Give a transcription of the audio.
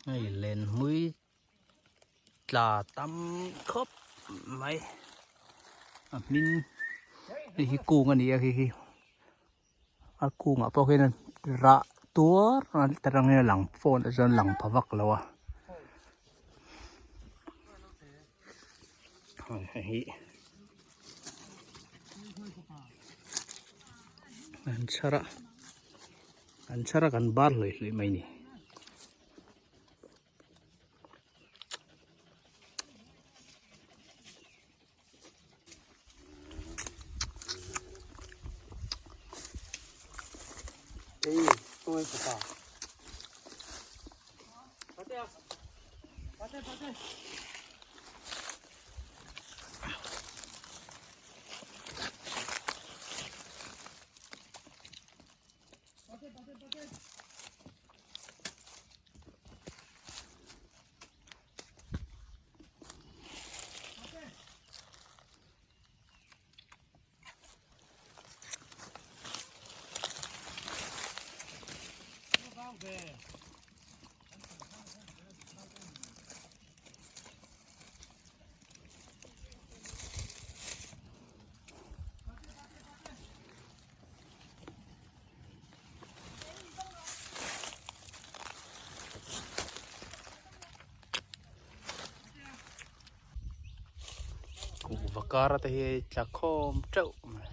Hei lenhmui tla tam khawp mai a hming hei hi kung a ni a hei hi a kungah pawh hian rah tuar a ta rang hian a lang phone ah chuan lang pha vak lo a hei hi an chhar a an chhar a kan bar hlawih hlawih mai a ni. Kuhva kar te hi tla khawm teuh mai.